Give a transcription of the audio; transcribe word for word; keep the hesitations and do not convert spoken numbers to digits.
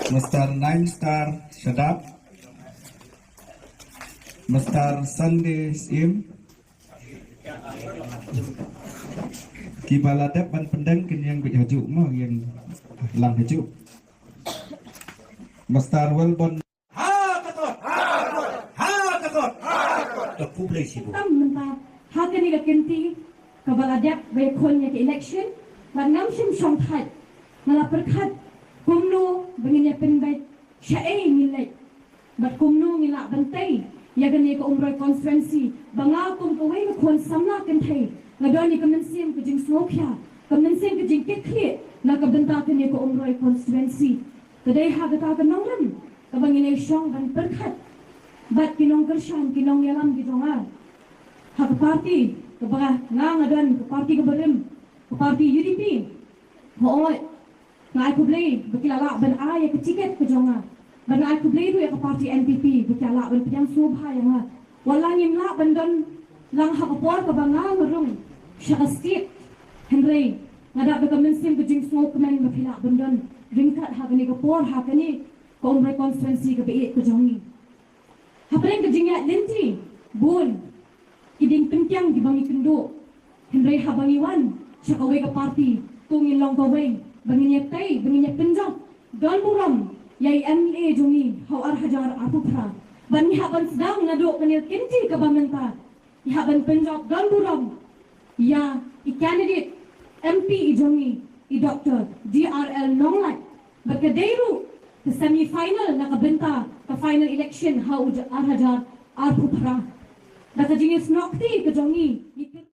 Mister Nine Star Shadap, Mister Sunday Syiem. Kiba la dep ban pyndeng kin ïeng beit hajuh mo, ïeng lang hajuh. Mister Welbon. Ha ka kot! Ha ka kot! Ka khublei shibun. Tam mynta ha kane ka kynti kaba la dep ba ïakhun ïa ka election, bad ngam shym shong thait, nga la pyrkhat kumno ba ngin ïa pynbeit shaei ngin leit, bad kumno ngin lah ban tei ïa kane ka Umroi constituency, ba nga kum kawei ka khun samla kynthei nga don ïa ka mynsiem ka jingsngewkhia, ka mynsiem ka jingkitkhlieh na ka bynta kane ka Umroi constituency. Ka dei ha kata ka nongrim kaba ngin ïa shong ban pyrkhat bad ki nongkyrshan, ki nongïalam ki jong nga ha ka party kaba nga nga don, ka party kaba rim, ka party U D P. Hooid, nga ai khublei ba ki la lah ban ai ïa ka tiket ka jong nga, bad nga ai khublei ruh ïa ka party N P P ba ki la lah ban pdiang sngewbha ïa nga. Wat la ngim lah ban don lang ha ka por kaba nga nga rung sha ka state, hynrei nga dap da ka mynsiem ka jingsngewkmen ba phi lah ban don ryngkat ha kane ka por, ha kane ka Umroi constituency kaba ïeit ka jong ngi. Hapdeng ka jingïaid lynti bun ki dieng pynkiang kiba ngi kynduh, hynrei haba ngi wan sha kawei ka party, to ngin long kawei ba ngin ïa tei, ba ngin ïa pynjop. Don burom ïa i M L A jong ngi ha u ar hajar arphew phra, bad ngi hap ban sdang naduh kane ka kynti kaba mynta. Ngi hap ban pynjop, don burom ïa i candidate M P i jong ngi, i Doctor D R L Nonglait, bad ka dei ruh ka semi final na ka bynta ka final election ha u ar hajar arphew phra. Da ka jingïasnoh kti ka jong ngi, ngi